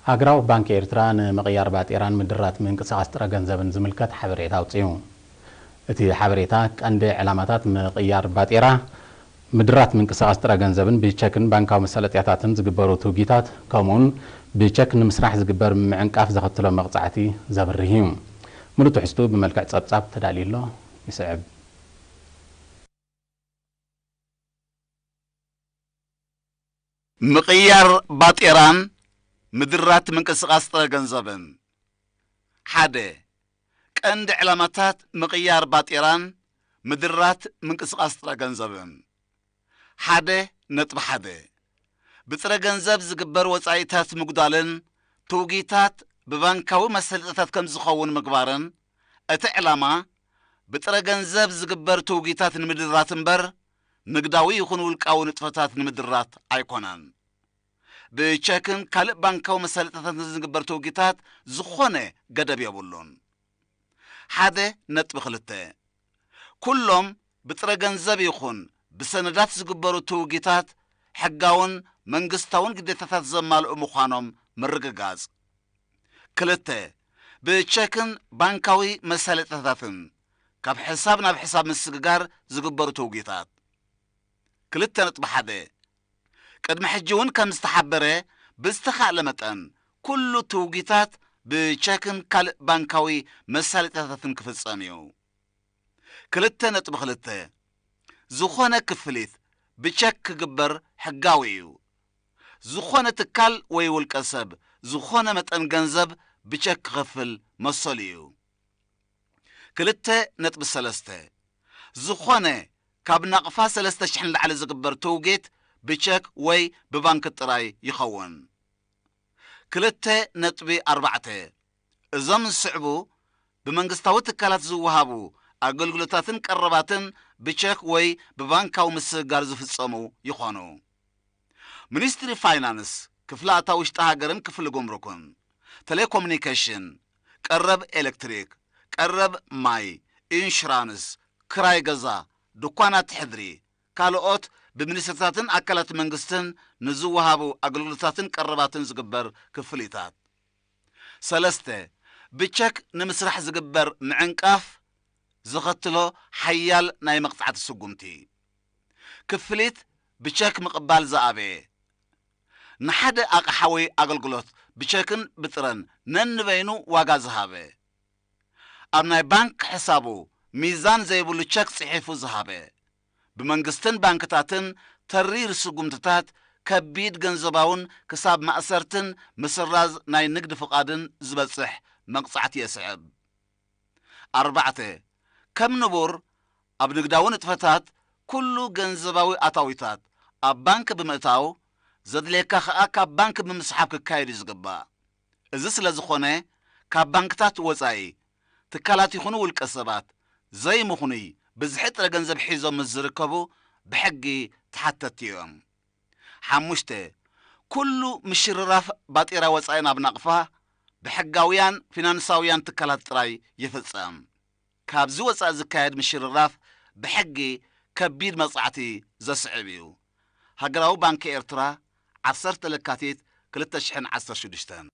ሃገራዊ ባንክ ኤርትራ ንምቕያር ባጤራን ምድራት ምንቅስቓስ ጥረ ገንዘብን ዝምልከት ሓበሬታ ኣውጺኡ። እቲ ሓበሬታ ቀንዲ ዕላማታት ምቕያር ባጤራ፣ ምድራት ምንቅስቓስ ጥረ ገንዘብን ብቸክን ባንካዊ መሳለጥያታትን ዝግበሩ ትውጊታት፣ ከምኡውን ብቸክ ንምስራሕ ዝግበር ምዕንቃፍ ዘኸትሎ መቕጻዕቲ ዘብርህ እዩ። ምሉእ ትሕዝቱ ብመልክዕ ጸብጻብ ተዳልዩ ኣሎ። ይስዕብ። ምቕያር ባጤራን ምድራት ምንቅስቓስ ጥረ ገንዘብን። ሓደ፣ ቀንዲ ዕላማታት ምቕያር ባጤራን ምድራት ምንቅስቓስ ጥረ ገንዘብን። ሓደ ነጥቢ ሓደ፣ ብጥረ ገንዘብ ዝግበር ወጻኢታት ምጉዳልን ትውጊታት ብባንካዊ መሰልጠታት ከም ዝኸውን ምግባርን። እቲ ዕላማ ብጥረ ገንዘብ ዝግበር ትውጊታት ንምድራት እምበር፣ ንግዳዊ ይኹን ውልቃዊ ንጥፈታት ንምድራት ኣይኮነን። ብቸክን ካልእ ባንካዊ መሳለጥያታትን ዝግበር ትውጊታት ዝኾነ ገደብ የብሉን። ሓደ ነጥቢ ክልተ፣ ኩሎም ብጥረ ገንዘብ ይኹን ብሰነዳት ዝግበሩ ትውጊታት ሕጋውን መንግስታውን ግዴታታት ዘማልኡ ምዃኖም ምርግጋጽ። ክልተ፣ ብቸክን ባንካዊ መሳለጥያታትን ካብ ሕሳብ ናብ ሕሳብ ምስግጋር ዝግበሩ ትውጊታት። ክልተ ነጥቢ ሓደ፣ ቅድሚ ሕጂ እውን ከም ዝተሓበረ፣ ብዝተኻእለ መጠን ኩሉ ትውጊታት ብቸክን ካልእ ባንካዊ መሳለጥያታትን ክፍጸም እዩ። ክልተ ነጥቢ ክልተ፣ ዝኾነ ክፍሊት ብቸክ ክግበር ሕጋዊ እዩ። ዝኾነ ትካል ወይ ውልቀ ሰብ ዝኾነ መጠን ገንዘብ ብቸክ ክኸፍል መሰሉ እዩ። ክልተ ነጥቢ ሰለስተ፣ ዝኾነ ካብ ናቕፋ ሰለስተ ሽሕ ንላዕሊ ዝግበር ትውጌት ብቸክ ወይ ብባንክ ጥራይ ይኸውን። ክልተ ነጥቢ ኣርባዕተ፣ እዞም ዝስዕቡ ብመንግስታዊ ትካላት ዝወሃቡ ኣገልግሎታትን ቀረባትን ብቸክ ወይ ብባንካዊ ምስግጋር ዝፍጸሙ ይኾኑ። ሚኒስትሪ ፋይናንስ፣ ክፍሊ ኣታዊ ውሽጢ ሃገርን ክፍሊ ጉምሩክን፣ ቴሌኮሙኒኬሽን፣ ቀረብ ኤሌክትሪክ፣ ቀረብ ማይ፣ ኢንሹራንስ፣ ክራይ ገዛ፣ ድኳናት ሕድሪ፣ ካልኦት ብሚኒስትርታትን ኣካላት መንግስትን ንዝወሃቡ ኣገልግሎታትን ቀረባትን ዝግበር ክፍሊታት። ሰለስተ፣ ብቸክ ንምስራሕ ዝግበር ምዕንቃፍ ዘኸትሎ ሓያል ናይ መቕጻዕቲ ስጉምቲ። ክፍሊት ብቸክ ምቕባል ዝኣበየ። ንሓደ ኣቕሓ ወይ ኣገልግሎት ብቸክን ብጥረን ነንበይኑ ዋጋ ዝሃበ። ኣብ ናይ ባንክ ሕሳቡ ሚዛን ዘይብሉ ቸክ ጽሒፉ ዝሃበ። ብመንግስትን ባንክታትን ተሪር ስጉምትታት ከቢድ ገንዘባውን ክሳብ ማእሰርትን ምስራዝ ናይ ንግድ ፍቓድን ዝበጽሕ መቕጻዕቲ የስዕብ። ኣርባዕተ፣ ከም ንቡር ኣብ ንግዳዊ ንጥፈታት ኩሉ ገንዘባዊ ኣታዊታት ኣብ ባንክ ብምእታው፣ ዘድልየካ ከኣ ካብ ባንክ ብምስሓብ ክካየድ እዩ ዝግባእ። እዚ ስለ ዝኾነ፣ ካብ ባንክታት ወጻኢ ትካላት ይኹኑ ውልቀ ሰባት ዘይምኽኑይ ብዝሒ ጥረ ገንዘብ ሒዞም ምስ ዝርከቡ ብሕጊ ተሓተትቲ እዮም። ሓሙሽተ፣ ኩሉ ምሽርራፍ ባጤራ ወጻኢ ናብ ናቕፋ ብሕጋውያን ፊናንሳውያን ትካላት ጥራይ ይፍጸም። ካብዚ ወጻኢ ዝካየድ ምሽርራፍ ብሕጊ ከቢድ መቕጻዕቲ ዘስዕብ እዩ። ሃገራዊ ባንኪ ኤርትራ፣ ዓሰርተ ለካቲት ክልተ ሽሕን ዓሰርተ ሽዱሽተን።